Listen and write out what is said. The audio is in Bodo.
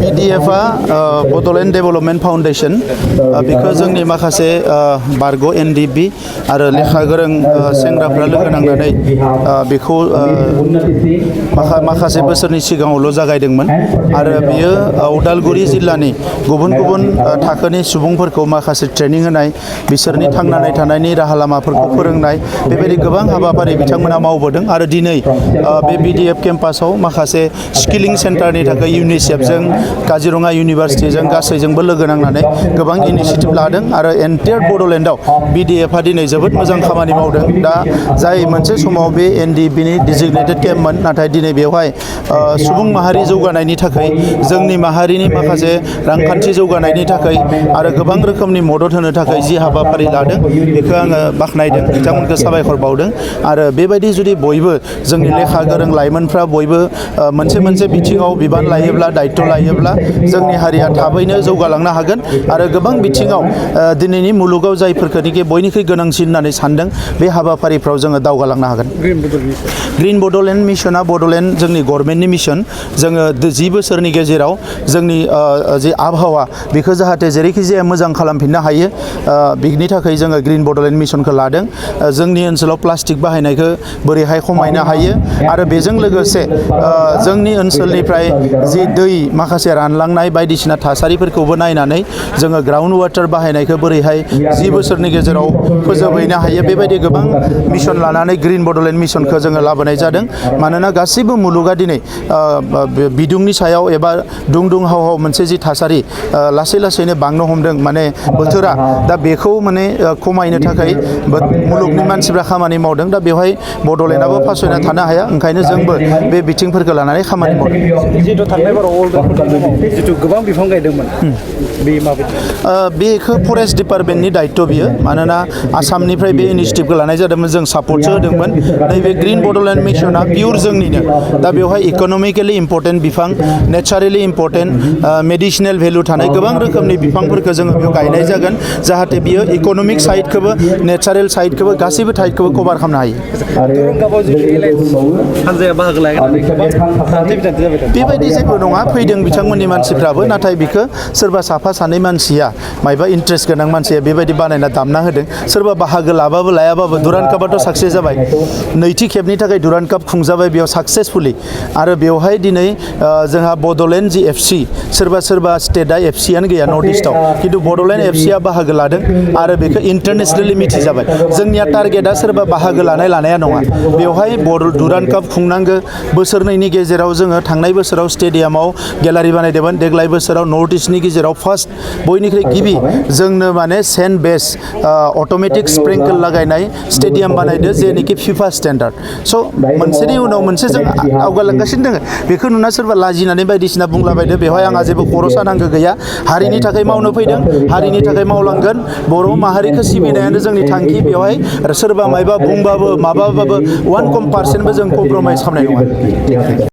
BDF Bodoland Development Foundation बेखौ जोंनि माखासे बारग' NDB आरो लेखा गोरों सेंग्राफ्रा लोगो नांनानै बेखौ माखासे बोसोरनि सिगाङावल' जागायदोंमोन आरो बेयो उदालगुरि जिल्लानि गुबुन गुबुन थाखोनि सुबुंफोरखौ माखासे ट्रेनिं होनाय बिसोरनि थांनानै थानायनि राहा लामाफोरखौ फोरोंनाय बेबायदि गोबां हाबाफारि बिथांमोना मावबोदों आरो दिनै बे BDF केम्पासाव माखासे स्किलिं सेन्टारनि थाखाय UNICEF-जों काजिरङा इउनिभारसिटिजों गासैजोंबो लोगो नांनानै गोबां इनिशिएटिभ लादों आरो एन्टायार बड'लेण्डआव BDF-आ दिनै जोबोद मोजां खामानि मावदों। दा जाय मोनसे समाव बे NDB-नि डिजिगनेटेड केम्पमोन नाथाय दिनै बेवहाय सुबुं माहारि जौगानायनि थाखाय जोंनि माहारिनि माखासे रांखान्थि जौगानायनि थाखाय आरो गोबां रोखोमनि मदद होनो थाखाय जि हाबाफारि लादों बेखौ आङो बाख्नायदों बिथांमोनखौ साबायखर बावदों आरो बेबायदि जुदि बयबो जोंनि लेखा गोरों लाइमोनफ्रा बयबो मोनसे बिथिङाव बिबान लायोब्ला दायित्व लायोब्ला जोंनि हारिया थाबैनो जौगालांनो हागोन आरो गोबां बिथिङाव दिनैनि मुलुगाव जायफोरखौनोखि बयनिख्रुइ गोनांसिन होननानै सानदों बे हाबाफारिफ्राव जोङो दावगालांनो हागोन। ग्रिन बड'लेण्ड मिशना बड'लेण्ड जोंनि गभर्नमेन्टनि मिशन जोङो 10 बोसोरनि गेजेराव जोंनि जि आबहावा बेखौ जाहाथे जेरैखि जाया मोजां खालामफिननो हायो बिनि थाखाय जोङो ग्रिन बड'लेण्ड मिशनखौ लादों। जोंनि ओनसोलाव प्लास्टिक बाहायनायखौ बोरैहाय खमायनो हायो आरो बेजों लोगोसे जोंनि ओनसोलनिफ्राय जि दै माखासे रानलांनाय बायदिसिना थासारिफोरखौबो नायनानै जोङो ग्राउन्ड वाटार बाहायनायखौ बोरैहाय 10 बोसोरनि गेजेराव फोजोबहैनो हायो बेबायदि गोबां मिशन लानानै ग्रिन बड'लेण्ड मिशनखौ जोङो लाबोनाय जादों। मानोना गासैबो मुलुगा दिनै बिदुंनि सायाव एबा दुंहाव मोनसे जि थासारि लासै लासैनो बांनो हमदों माने बोथोरा दा बेखौ माने खमायनो थाखाय मुलुगनि मानसिफ्रा खामानि मावदों। दा बेवहाय बड'लेण्डआबो फासयना थानो हाया ओंखायनो जोंबो बे बिथिंफोरखौ लानानै खामानि मावदों। जिहेतु थांनाय बाराव जितु गोबां बिफां गायदोंमोन बे माबायदि बेखौ फरेस्ट डिपार्टमेन्टनि दायित्व बियो मानोना आसामनिफ्राय बे इनिशिएटिभखौ लानाय जादोंमोन जों सापर्टसो होदोंमोन। नैबे ग्रिन बड'लेण्ड मिशना पियर जोंनिनो दा बेवहाय इक'नमिकेलि इम्पर्टेन्ट बिफां नेचारेलि इम्पर्टेन्ट मेडिसिनेल भेलु थानाय गोबां रोखोमनि बिफांफोरखौ जोङो बेयाव गायनाय जागोन जाहाथे बियो इक'नमिक साइडखौबो नेचारेल साइडखौबो गासैबो साइडखौबो कभार खालामनो हायो। बेबायदि जेबो नङा फैदों बिथांमोननि मानसिफ्राबो नाथाय बिखौ सोरबा साफा सानै मानसिया मायबा इन्ट्रेस्ट गोनां मानसिया बेबायदि बानायना दामना होदों। सोरबा बाहागो लाबाबो लायाबाबो दुरान्ड कापआथ' साक्सेस जाबाय नैथि खेबनि थाखाय दुरान्ड काप खुंजाबाय बेयाव साक्सेसफुलि आरो बेवहाय दिनै जोंहा बड'लेण्ड जि FC सोरबा स्टेटआ FCआनो गैया नर्थ इस्टआव खिन्थु बड'लेण्ड FCआ बाहागो लादों आरो बेखौ इन्टारनेसनेलि मिथिजाबाय। जोंनिया टारगेटआ सोरबा बाहागो लानाया नङा बेवहाय दुरान्ड काप खुंनांगौ। बोसोरनैनि गेजेराव जोङो थांनाय बोसोराव स्टेडियामाव गेलारि बानायदोंमोन देग्लाय बोसोराव नर्थ इस्टनि गेजेराव फार्स्ट बयनिख्रुइ गिबि जोंनो माने सेन्ट बेस अट'मेटिक स्प्रिंकल लागायनाय स्टेडियाम बानायदो जेनिखि FIFA स्टेन्डार्ड। स' मोनसेनि उनाव मोनसे जों आवगायलांगासिनो दङ बेखौ नुना सोरबा लाजिनानै बायदिसिना बुंलाबायदो बेवहाय आंहा जेबो खर' सानांगौ गैया। हारिनि थाखाय मावनो फैदों हारिनि थाखाय मावलांगोन। बर' माहारिखौ सिबिनायानो जोंनि थांखि बेवहाय सोरबा मायबा बुंबाबो माबाबाबो 1% जों कमप्रमाइस खालामनाय नङा।